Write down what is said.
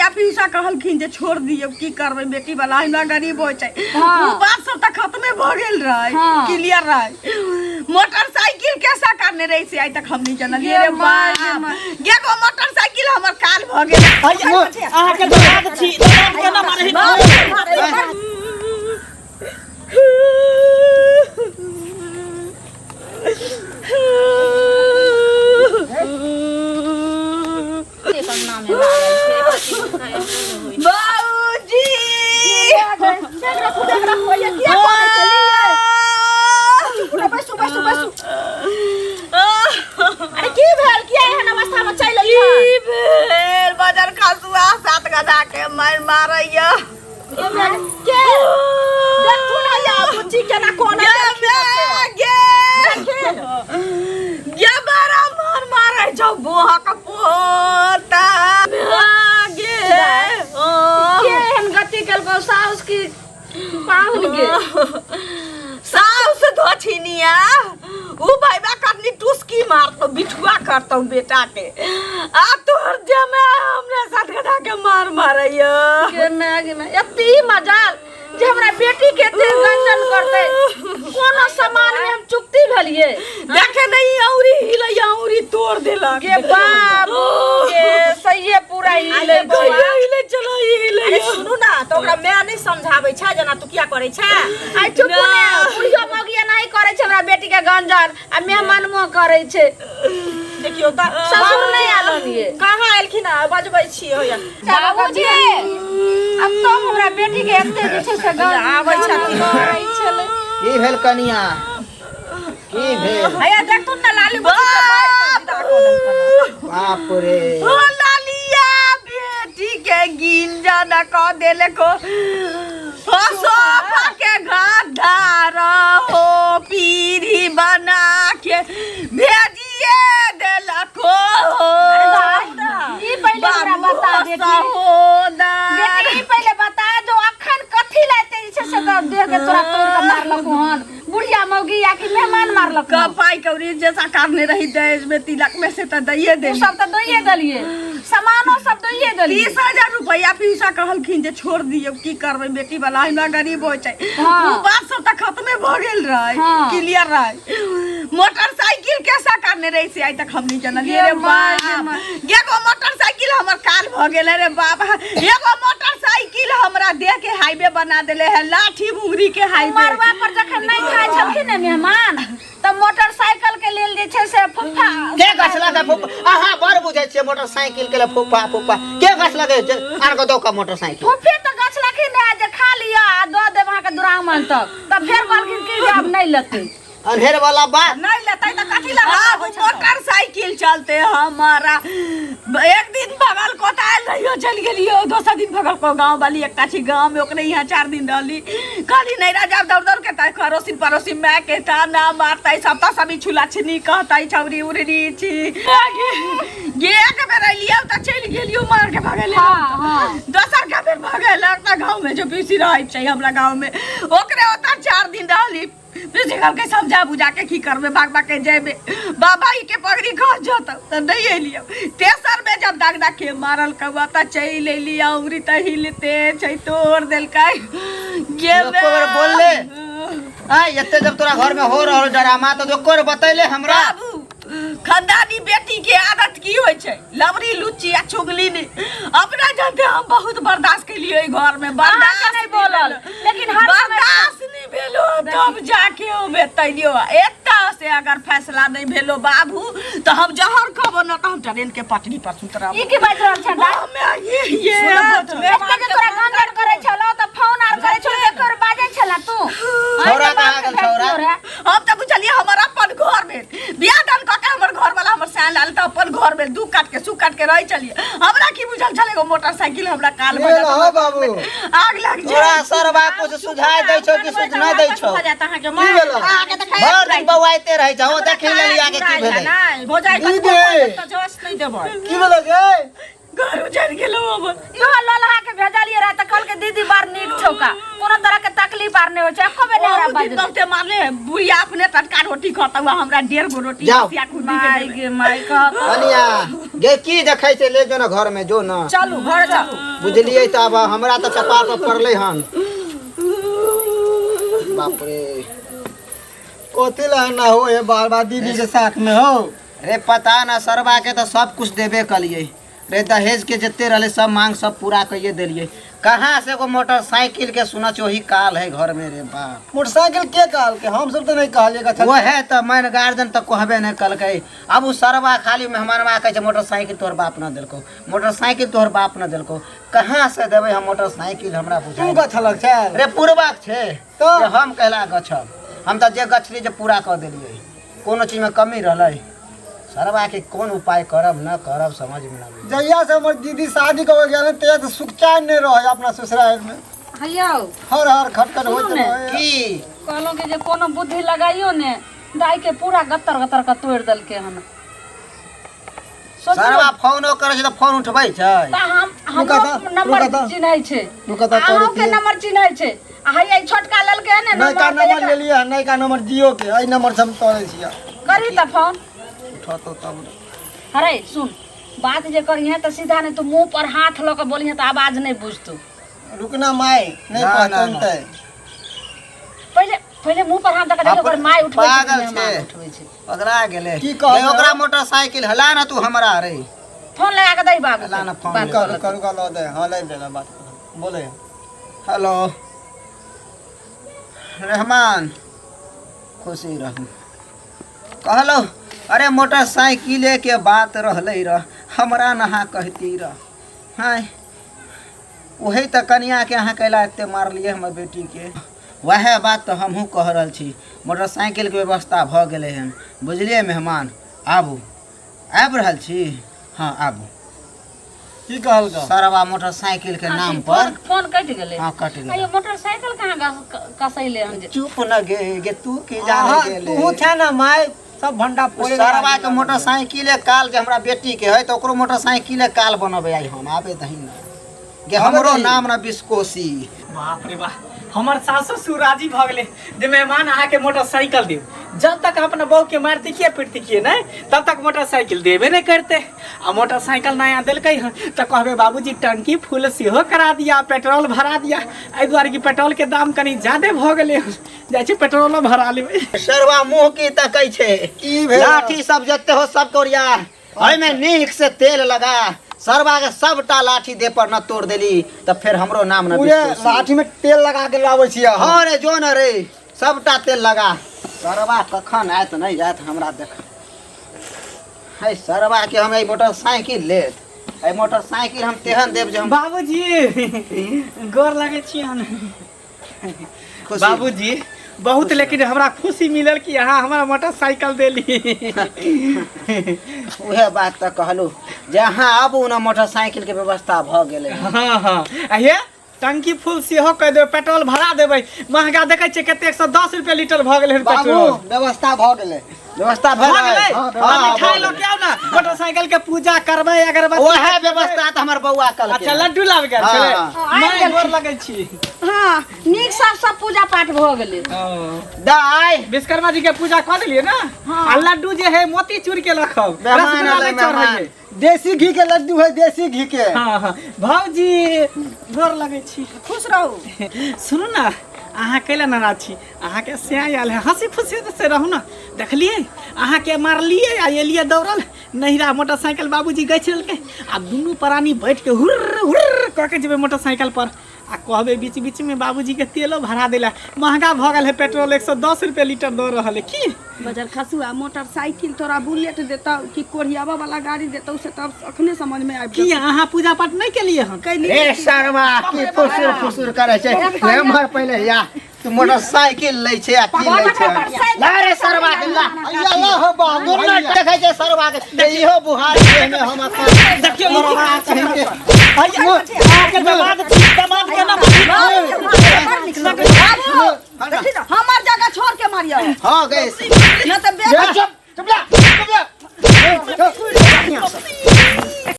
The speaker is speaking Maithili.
रुपया पीयूषा कहलखिन जे छोड़ दियौ, की करबै बेटी वाला, हमरा गरीब होइ छै। हाँ। ओ बात सब तऽ खत्मे भऽ गेल रहै। हाँ। क्लियर रहै। मोटरसाइकिल कैसा करने रही से आइ तक हम नहीं जानलियै। गे रे माय, गे बाप माय। गे गो, मोटरसाइकिल हमर काल भऽ गेल। अहाँके दमाद छी, दमाद केना मारही? बाबूजी, बैसू बैसू बैसू। अरे की भेल? किया एहन अवस्था में चलि एलियै? की भेल? बजर खसुआ सात गधा के मारि मारैया। के देखू ना या बुच्ची केना कोना। गे गे गे, बड़ा मार मारै छौ बोहा के पोता गे। के एहन गति केलकौ, साउस की पाहुन के? साउस धोछिनिया, उ भाईबा करनी टुसकी मारतौ, बिठुआ करतौ बेटा के, आ तोहर जमा हमरा साथ गधा के मार मारैया। के माय गे माय, एती मजाल जे हमरा बेटी के एते गंजन करतै? कोनो सामान में हम चुक्ति भेलिए? देखे नहीं, औरी हिलै, औरी तोड़ देलक। गे बाप गे, सहिए पूरा हिले छै। हिले, चलो हिले। अरे सुनू ना, तऽ ओकरा माय नहि समझाबै छै जेना तू किया करै छै? आइ चुप ने, बुढ़ियो मौगिया नहीं करै छै हमरा बेटी के गंजन, आ मेहमानमो करै छै। देखियौ तऽ। ससुर नहि आयल हन ये? कहाँ एलखिन? आ बजबै छियै होइया। बाबूजी, अब तो हमरा बेटी के एते जे छै से गंजन आबै छथिन। करै छलै। की भेल कनिया, की भेल? हैया देखथुन ने, लाली बुच्ची के मारि कऽ विदा कऽ देलकनि। बाप रे! ओ लालिया बेटी के गिंजा न क देले को, हो सोफा के गद्दा रहो पीढ़ी बना के भेजिए देलको। ई पहिले हमरा बता बेटी। सहोदर। बेटी, ई पहिले बता जो अखन कथी लाते जे छै से तऽ देह के तोरा तोड़ के मारलक हन, बुढ़िया मौगी या कि मेहमान मारलक हन? पाई कौड़ी जैसा कारने रही दहेज में तिलक में से तऽ दैये उ देली। सब तऽ दैये देलिए, सामानो सब दैये देलिए। 30,000 रुपया पीयूषा कहलखिन जे छोड़ दियौ, की करबै बेटी वाला, हमरा गरीब होइ छै। हाँ। ओ बात सब तऽ खत्मे भऽ गेल रहै। हाँ। क्लियर रहै। मोटरसाइकिल कैसा करने रही से आइ तक हम नहीं जानलियै। गे रे माय, गे बाप माय। गे गो, मोटरसाइकिल हमर काल भऽ गेल। रे बाप, एगो मोटरसाइकिल हमरा देह के हाईवे बना देले है, लाठी मुंगरी के हाईवे। मरवा पर जखन नहीं खाइ छलखिन ने मेहमान, तऽ मोटरसाइकिल के लेल जे छै से फुफा के गाछ लगे फूफा? अहाँ बड़ बुझै छियै मोटरसाइकिल के लिए फूफा फूफा। के गाछ लगे जे आर को दौ का मोटरसाइकिल? फुफे तऽ गाछ लखिन रहे जे खा लिअ आ दऽ देब अहाँके दुरागमन तक, तऽ फेर कहलखिन कि जे आब नहि लेतै। अन्हेर वाला बात। नहि लेतै तऽ कथी लए आब आबै छै? मोटरसाइकिल चलते हमारा एक दिन बगल को तऽ आयल रहियो, चलि गेलियो। दोसर दिन बगल को गाँव वाली एकटा छी गाँव में, ओकरे यहाँ 4 दिन रहली। कहली नहीं राजा, दौड़ दौड़ के तऽ अड़ोसिन पड़ोसिन माय के ताना मारतै, सब तऽ सभी छुला छिनी कहतै, छौरी उड़नी छी गे। एक बेर अलियो तऽ चलि गेलियो, मार के भगेले। हाँ, हाँ। दोसर के बेर भगेलक तऽ गाँव में जो पीसी रहै छै हमरा गाँव में, ओकरे ओतऽ 4 दिन रहली। पीसी कहलकै समझा बुझा के की करबै, भाग भाग के जेबै, बाबा ई के पगड़ी खस जतौ, तऽ नहि एलियो। तेसर में जब दाग दाग के मारल कौआ तऽ चलि एलियै। औरी तऽ हिलते छै, तोड़ देलकै गे। एको बेर बोलले? आय, एते जब तोरा घर में हो रहल ड्रामा तऽ एको बेर बतैले हमरा? बाबू, खानदानी बेटी के आदत की होइ छै? लबरी लुच्ची आ चुगली। ने अपना जानते हम बहुत बर्दाश्त केलिए ओहि घर में, बर्दाश्त अहाँके नहि बोलल, लेकिन हर समय बर्दाश्त नहीं भेलो, तब जाके हम एतैलियो। एतऽ से अगर फैसला नहीं भेलो बाबू, तऽ हम जहर खबो न तऽ हम ट्रेन के पटरी पर सुतरब। ई की बाजि रहल छै दाइ? हमे ये एते जे तोरा गंजन करै छलौ तऽ फोन आर करै छलौ, एकर बाजै छला तू? छौड़ा कहाँ गेल, छौड़ा? हम तऽ बुझलियै हमर अपन घर भेल। बियाह दान कऽ के हमर घर वाला हमर सैन लाल तऽ अपन घर भेल, दू काट के सू काट के रहै छलियै। हमरा की बुझल छल एगो मोटरसाइकिल हमरा काल भऽ ये जायत, रहो बाबू। आग लग तोरा जाए। सरबा कुछ सुझाय दै छौ कि सुझ नहि दै छौ? भऽ जायत अहाँके की माँ। भेलो? अहाँके तऽ खाय भर दिन बौआइते रहै छौ। देखी लेली आगे की भेलै। नहि भौजाइ, दीदी। कतबो तऽ जस नहि देबै। की भेलो गे? घर उजड़ गेलो हमर। इहो ललहा के भेजलियै रहे तऽ कहलकै दीदी बड़ नीक छौका, कोनो तरह के तकलीफ आर नहि होइ छै। एको बेर नहि हमरा बहुत दिन बजलै। बहुते मारले है बुढ़िया, अपने टटका रोटी खाता हुआ हमरा 1.5 गो रोटी जाओ। हँसिया खुदी के माय देले। गे माय, कहत कनिया। गे की देखै छै ले जो ना घर में जो ना। चलू घर चलू। बुझलियै तऽ आब हमरा तऽ कपार पर पड़लै हन। बाप रे, कथी ला ना हो हे बार बार दीदी के साथ में हो? रे पता ना सरबा के तऽ सब कुछ देबे कलियै रे, दहेज के जते रहले सब मांग सब पूरा कइए देलियै, कहाँ से एगो मोटरसाइकिल के सुना छी ओही काल है घर में रे बाप। मोटरसाइकिल के कहल के? हम सब तो नहीं कहलिए कथा। वह तऽ मैन गार्जियन तऽ कहबे नहीं कलकै। अब उ सरबा खाली मेहमानवा कहै छै मोटरसाइकिल तोहर बाप न देलकौ, मोटरसाइकिल तोहर बाप न देलकौ, कहाँ से देबै हम मोटरसाइकिल हमरा तू बुझाइ गछलक छै रे? पुरबाक छै तऽ? जे हम कहला गछब, हम तऽ जे गछली जे पूरा कऽ देलियै, कोनो चीजमे कमी रहलै? सरबा के कोन उपाय करब न करब समझ में न आबै। जहिया से हमर दीदी शादी कऽ गेल तहिया से सुख चैन नहीं रहे अपना ससुराल में। हैयौ हर हर खटखट होइत सुनू ने। रहे। की कहलहुँ कि जे कोनो बुद्धि लगाइयो ने, दाई के पूरा गत्तर गत्तर के तोड़ि देलकै हन। सोचियौ। सरबा फोनो करै छै तऽ फोन उठबै छै? तऽ हम रुका हमरो तऽ, नंबर रुका तऽ। चिन्है छै, रुका तऽ, तोड़ै अहूँके छियै। नंबर चिन्है छै, आ हैया ई छोटका लेलकै हन ने नयका नंबर, तऽ नंबर एकरा- लेलियै हन, नयका नंबर जियो के, एहि नंबर से हम तोड़ै छियै। करी तऽ फोन। उठतो तब। अरे सुन, बात जे करिहे तऽ सीधा, नहि तऽ मुँह पर हाथ लऽ कऽ बोलिहे तऽ आवाज नहि बुझतौ। रुकना माय, नहीं ना, ना, पहचानते। पहिले पहिले मुँह पर हाथ दऽ कऽ देखियौ, ओकर माय उठबै छै कि पागल मेहमान छै। उठबै छै। पगला गेलै की कहबै? रे, ओकरा मोटरसाइकिल हला ना तू हमरा रे। फोन लगा कऽ दही बाबू। ला ना फोन। बात रुका करत। रुका रुका, लऽ दे। हाँ, ले देना, बात करो। बोले। हेलो रहमान, खुशी रहू। कहलो अरे मोटरसाइकिले के बात रहलै रह, हमरा नहा कहती रह। हाँ, वही तऽ कनियाके अहाँ कैला एते मारलियै हमर बेटीके? वएह बात तऽ हमहूँ कह रहल छी, मोटरसाइकिलके व्यवस्था भऽ गेलै हन, बुझलियै मेहमान? आबू, आबि रहल छी। हाँ आबू। की कहलका? सरवा मोटरसाइकिल के नाम पर फोन कटि गेलै। हाँ, कटि गेलै। आइयो मोटरसाइकिल कहाँ कसैले हन जे? चुप न गे, गे तू की जाने गेले? तू छै ना माय, सब भंडा फोड़े। सरवा के मोटरसाइकिले काल जे हमरा बेटी के है तऽ ओकरो मोटरसाइकिले काल बनबै आइ हम। आबे दही न गे, हमरो नाम न बिस्कोसी। बाप रे बाप, हमर सास ससुर राजी भऽ गेलै जे मेहमान अहाँके मोटरसाइकिल देब। जब तक अपना बहू के मारते किए पीटते किए नहीं, तब तक मोटरसाइकिल देबे नहीं करते। आ मोटरसाइकिल नया देलकै हन तऽ कहबै बाबूजी टंकी फुल सेहो करा दिया, पेट्रोल भरा दिया। एहि दुआरे कि पेट्रोल के दाम कनि ज्यादे भऽ गेलै हन, जाइ छी पेट्रोलो भरा लेबै। सरवा मुँह की तकै छै? की भेल? लाठी सब जते हो सबके ओरिया, एहिमे नीक से तेल लगा, सरवा के सबटा लाठी दे पर न तोड़ देली तऽ फेर हमरो नाम न पूरे बिस्कोसी। लाठी में तेल लगा के लाबै छियै हम। हाँ रे, जो न रे, सबटा तेल लगा। सरवा कखन आयत नहि आयत हमरा देख है। सरवा के हम एहि मोटरसाइकिल लेत, एहि मोटरसाइकिल हम तेहन देब जे हम। बाबूजी गोर लगै छी हन। खुशी। बाबूजी बहुत, लेकिन हमरा खुशी मिलल कि अहाँ हमरा मोटरसाइकिल देली। उहे बात तऽ कहलहुँ जे अहाँ आबू ने, मोटरसाइकिल के व्यवस्था भऽ गेलै। हाँ हाँ, आ हे टंकी फुल सेहो कऽ देबै, पेट्रोल भरा देबै। महगा देखै छियै कते, 110 रुपया लीटर भऽ गेलै हन बाबू पेट्रोल। व्यवस्था भऽ गेलै। व्यवस्था भऽ भऽ गेलै? हाँ, आ भऽ मिठाई लऽ गेलै। के आउ ने, मोटरसाइकिल के पूजा करबै, अगरबत्ती। ओहे व्यवस्था तऽ हमर बौआ कल। अच्छा, लड्डू लाबि गेल हाँ, छलै? हाँ। माय गोर लगै छी। हाँ, नीक सब सब पूजा पाठ भऽ गेलै। दाइ विश्वकर्मा जी के पूजा कऽ देलियै ने? आ लड्डू जे है मोतीचूर के रखब, मेहमान रसगुल्ला एलै, नहि चढ़ैयै। मेहमान। देसी घी के लड्डू है, देसी घी के। हाँ हाँ, भौजी गोर लगै छी। खुश रहू। सुनू ने, अहाँ कैला नाराज छी? अहाँके से आयल है, हंसी खुशी से रहू ने। देखलियै अहाँके मारलियै आ एलियै दौड़ल नहिरा, मोटरसाइकिल बाबूजी गछि लेलकै। आ दुनू प्राणी बैठ के हुर्र हुर्र कऽ के जेबै मोटरसाइकिल पर आ कहबै बीच बीचमे बाबूजीके तेलो भरा देला, महगा भऽ गेल है पेट्रोल, 110 रुपये लीटर दऽ रहल है की। बजर खसुआ, मोटरसाइकिल तोरा बुलेट देतौ कि कोढ़ियाबा वाला गाड़ी देतौ से तब अखने समझ में आबि की जेतौ। अहाँ पूजा पाठ नहि केलियै हन? कैली। रे शर्मा की फुसुर फुसुर करै छै? एम्हर पहिले या तू मोटरसाइकिल लै छै आ की लै छै? ला रे सरवा के ला। हैया ला हो बाबू। दुनू देखै छै सरवा के इहो बुहार के हम अपन देखियौ ई मरवा कहीं के। अहाँके दमाद, दमाद के ना बाबू, देखी न, हमर जगह छोड़ के मारियो। हाँ गए न तऽ चुप।